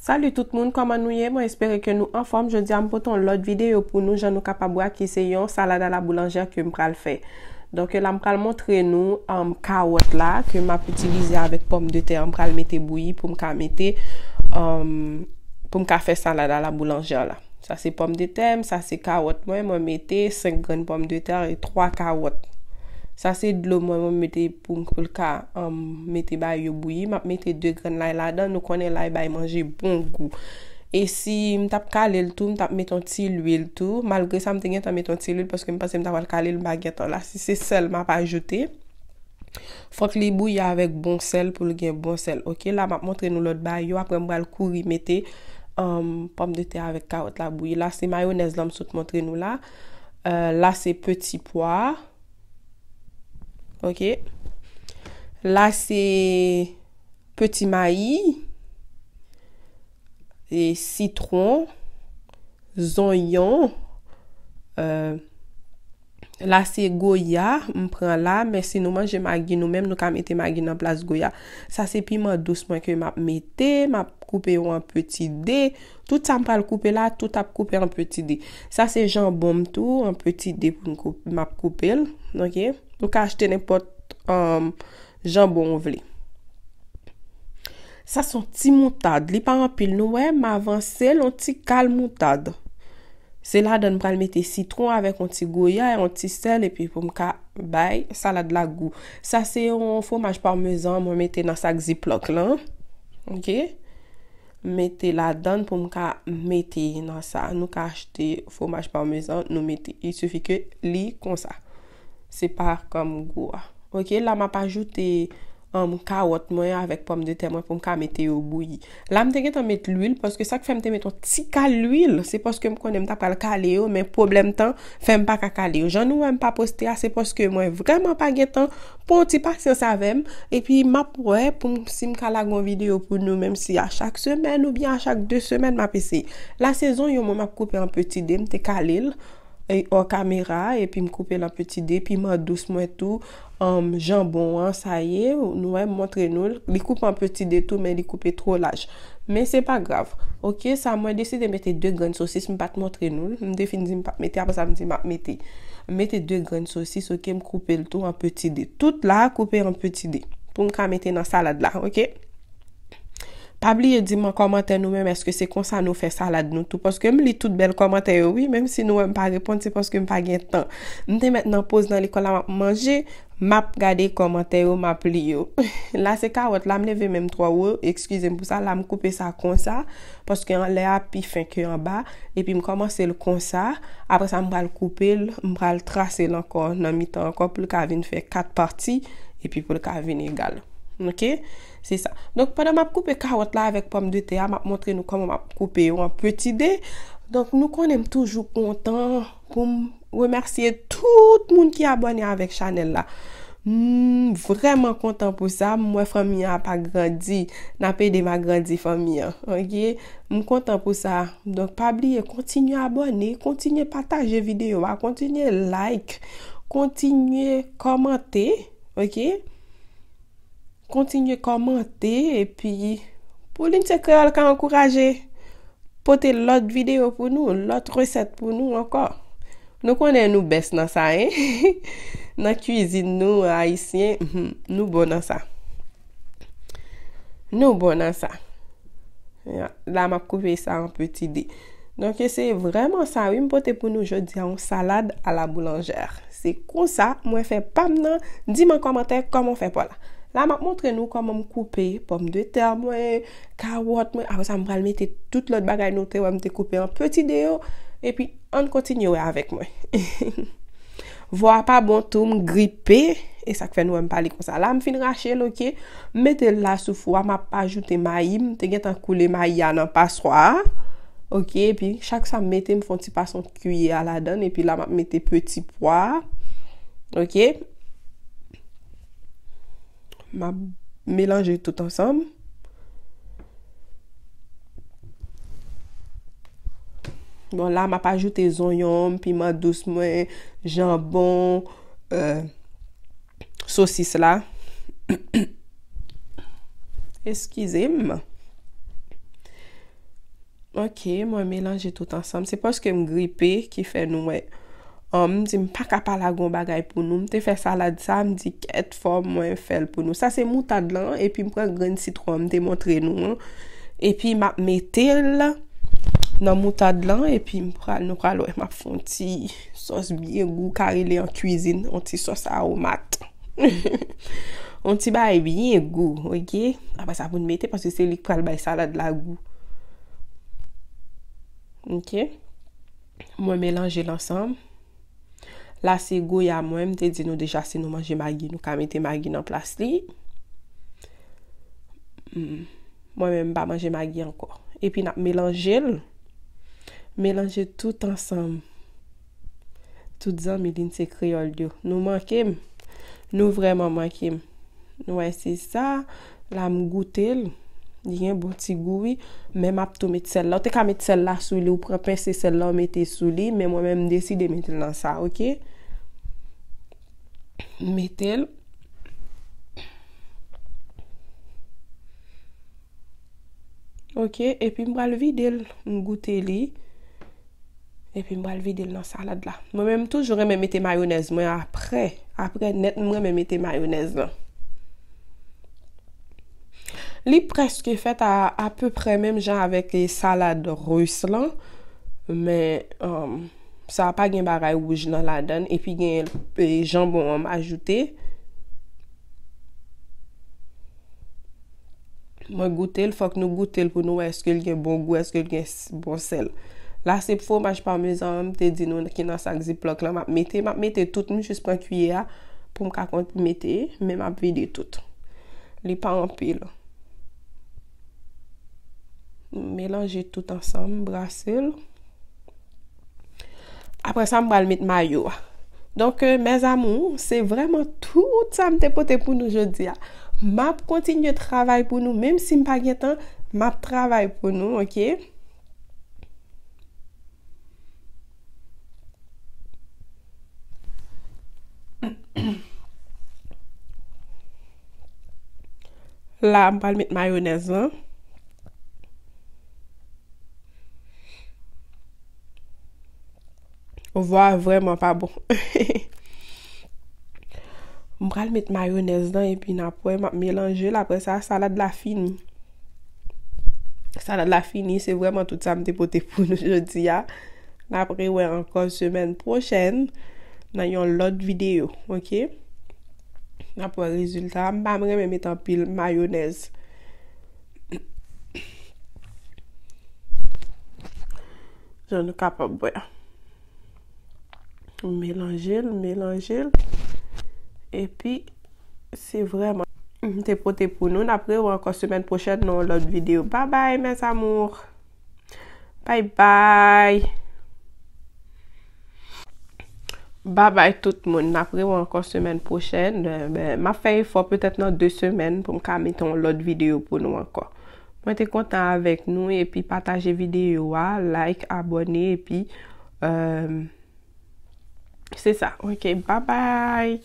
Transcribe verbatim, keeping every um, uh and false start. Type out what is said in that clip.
Salut tout moun, kòman nou ye? Mwen espere ke nou anfòm. Jodi a m pote yon lòt videyo pou nou, jan nou kapab wè ki se yon salad à la boulangère ke m pral fè. Donk la m pral montre nou um, kawòt la ke m ap itilize avèk pòmdetè an, m pral mete bouyi pou m ka mete um, pou m ka fè salad à la boulangère la. Sa se pòmdetè m, sa se kawòt mwen, mwen mete senk grenn pòmdetè e twa kawòt. Sa se dlo mwen, mwen mete pou m pou l ka um, mete bay yo bouyi. M ap mete de grenn lay ladan, nou konnen lay bay manje bon gou. E si m t ap kale l tou, m t ap mete yon ti lwil tou. Malgre sa, m te gentan mete yon ti lwil paske m panse m ta pral kale l, m pa gentan. La, si se sèl m ap ajoute. Fòk li bouyi avèk bon sèl pou l gen bon sèl. Oke, la m ap montre nou lòt bagay yo. Apre m pral kouri mete um, pòmdetè avèk kawòt la bouyi. La se mayonèz la m sot montre nou la. Euh, la se peti pwa. Oke. La se peti mayi. E sitwon. Zonyon. Euh, La se goya m pran la, men si nou manje magi nou menm, nou ka mete magi nan plas goya. Sa se piman dous mwen ke m ap mete, m ap koupe yo an peti de. Tout sa m pral koupe la, tout ap koupe an peti de. Sa se janbon m tou, an peti de pou m koup- m ap koupe l. Oke? Ou ka achte nenpòt um, janbon ou vle. Sa se yon ti moutad, li pa anpil, nou wè, m avanse l yon ti kal moutad. Se ladan m pral mete sitwon avèk yon ti goya, yon ti sèl, epi pou m ka bay salad la gou. Sa se yon fwomaj parmezan mwen mete nan sak ziplòk lan. Oke? Mete ladan pou m ka mete nan sa. Nou ka achte fwomaj parmezan, nou mete. Il suffit ke li konsa. Se pa kòm gou a. Oke, la m ap ajoute um, kawòt mwen avèk pòmdetè mwen pou m ka mete yo bouyi. La m te gentan met lwil paske sa k fè m te met yon ti kal lwil, se paske m konnen m ta pral kale yo, men pwoblèm tan fè m pa ka kale yo. Jan nou wè m pa poste a, se paske mwen vrèman pa gen tan. Pran yon ti pasyans avè m, epi m ap wè pou m, si m ka lage yon videyo pou nou, menm si a chak semèn oubyen a chak de semèn m ap eseye. La se zonyon mwen m ap koupe an peti de, m te kale l hors caméra, epi m koupe l an peti de, piman dous mwen tou, um, janbon an, sa ye, nou wè, m montre nou l, li koupe an peti de tou, men li koupe twò laj. Men se pa grav. Oke, sa mwen deside mete de grenn sosis, m pa t montre nou l, m te fin di m p ap mete, apre sa m di m ap mete. M mete de grenn sosis, oke, m koupe l tou an peti de. Tout la koupe an peti de. Pou m ka mete nan salad la, oke? Pa bliye di m an kòmantè nou menm, èske se konsa nou fè salad nou tou? Paske m li tout bèl kòmantè yo, wi, menm si nou wè m pa reponn, se paske m pa gen tan. M te mèt nan poz nan lekòl la, m ap manje, m ap gade kòmantè yo, m ap li yo. La se kawòt la, m leve men m twò wo, eskize m pou sa, la m koupe sa konsa, paske anlè a pi fen ke anba, epi m kòmanse l konsa, apre sa m pral koupe l, m pral trase l ankò nan mitan ankò pou l ka vin fè kat pati, epi pou l ka vin egal. Oke? Se sa. Donk, pandan m ap koupe kawòt la avèk pòmdetè a, m ap montre nou kòman m ap koupe yo an peti de. Donk, nou konnen m toujou kontan pou m remèsye tout moun ki abòne avèk chanèl la. M vrèman kontan pou sa. M wè fanmi an ap agrandi. N ap ede m agrandi fanmi an. Oke? M kontan pou sa. Donk, pa bliye, kontinye abòne, kontinye pataje videyo a, kontinye like, kontinye kòmante. Oke? Kontinye kòmante, epi Pauline se Kreyòl ka ankouraje pote lòt videyo pou nou, lòt resèt pou nou ankò. Nou konnen nou bèst nan sa, en. Nan kwizin nou, ayisyen, mhm, nou bon nan sa. Nou bon nan sa. Ya, la, m ap koupe sa an peti de. Donk, se vrèman sa, wi, m pote pou nou jodi a, yon salad à la boulangère. Se konsa mwen fè pa m nan. Di m an kòmantè kòman w fè pa w la. La, m ap montre nou kòman m koupe pòmdetè mwen, kawòt mwen. Apre sa, m pral mete tout lòt bagay nou te wè m te koupe an peti de yo. Epi, ann kontinye wè avèk mwen. Vwa a pa bon tou, m gripe. E sa k fè nou wè m pale konsa. La, m fin rache l, oke. M mete l la sou fou a, m ap ajoute mayi. M te gentan koule mayi a nan paswa a. Oke, epi chak sa m mete, m fè yon ti pase yon kiyè a ladan l. Epi la, m ap mete peti pwa a. Oke. M ap melanje tout ansanm. Bon, la, m ap ajoute zonyon m, piman dous mwen, janbon, euh, sosis la. Eskize m. Ok, mwen melanje tout ansanm. Se paske m gripe ki fè nou wè. An, m di m pa ka pa lage yon bagay pou nou. M te fè salad sa, m di kèt fò mwen fè l pou nou. Sa se moutad lan, epi m pran grenn sitwon an, m te montre nou an. Epi m ap mete l nan moutad lan, epi m pral, nou pral wè, m ap fè yon ti sòs byen gou, ka rele an kwizin, yon ti sòs awomat. Yon ti bagay byen gou, ok? Apre sa pou n mete, paske se li k pral bay salad la gou. Ok? Mwen melanje l ansanm. La se Goya mwen, m te di nou deja si nou manje magi, nou ka mete magi nan plas li. Hmm. Mwen menm m pa manje magi ankò. Epi n ap melanje l. Melanje tout ansanm. Tout zanmi Lindsay Kreyòl yo. Nou manke m. Nou vrèman manke m. Nou wè se sa. La m goute l. Li gen bon ti gou wi. Men m ap tou met sèl la. Ou te ka met sèl la sou li. Ou pran pense sèl la, ou mete sou li. Men mwen menm m deside mete l nan sa, ok? M mete l. Ok, epi m pral vide l. M goute li. Epi m pral vide l nan salad la. Mwen menm m toujou renmen mete mayonèz mwen apre. Apre nèt, m renmen mete mayonèz lan. Li prèske fèt a, apeprè menm jan avèk, eh, salad ris lan. Men, um, sa pa gen bagay wouj nan ladan l. Epi gen, eh, janbon an m ajoute. Mwen goute l, fòk nou goute l pou nou wè èske l gen bon gou, èske l gen s-, bon sèl. La se fwomaj pamezan an, m te di nou ki nan sak ziplòk lan, m ap mete, m ap mete tout, m jis pran kiyè a pou m ka konn mete, men m ap vide tout. Li pa anpil. Melanje tout ansanm, brase l. Apre sa, m pral met mayo a. Donk, euh, mes amours, se vrèman tout sa m te pote pou nou jodi a. M ap kontinye travay pou nou, menm si m pa gen tan, m ap travay pou nou, ok? La, m pral met mayonèz lan. Vwa vrèman pa bon. M pral met mayonèz lan epi n ap wè, m ap melanje l. Apre sa, salad la fini. Salad la fini, se vrèman tout sa m te pote pou nou jodi a. N ap rewè ankò semèn pwochèn nan yon lòt videyo, ok? N ap wè rezilta. M pa renmen met anpil mayonèz. Jan nou kapab wè. Melanje l, melanje l. Epi, se vrèman m te pote pou nou. N ap rewè ankò semèn pwochèn nan yon lòt videyo. Babay, mes amours. Babay. Babay tout moun. N ap rewè ankò semèn pwochèn. Eh, ben, m ap fè efò petèt nan de semèn pou m ka mete yon lòt videyo pou nou ankò. Mwen te kontan avèk nou epi pataje videyo a, like, abòne epi, euh, se sa. Ok, babay.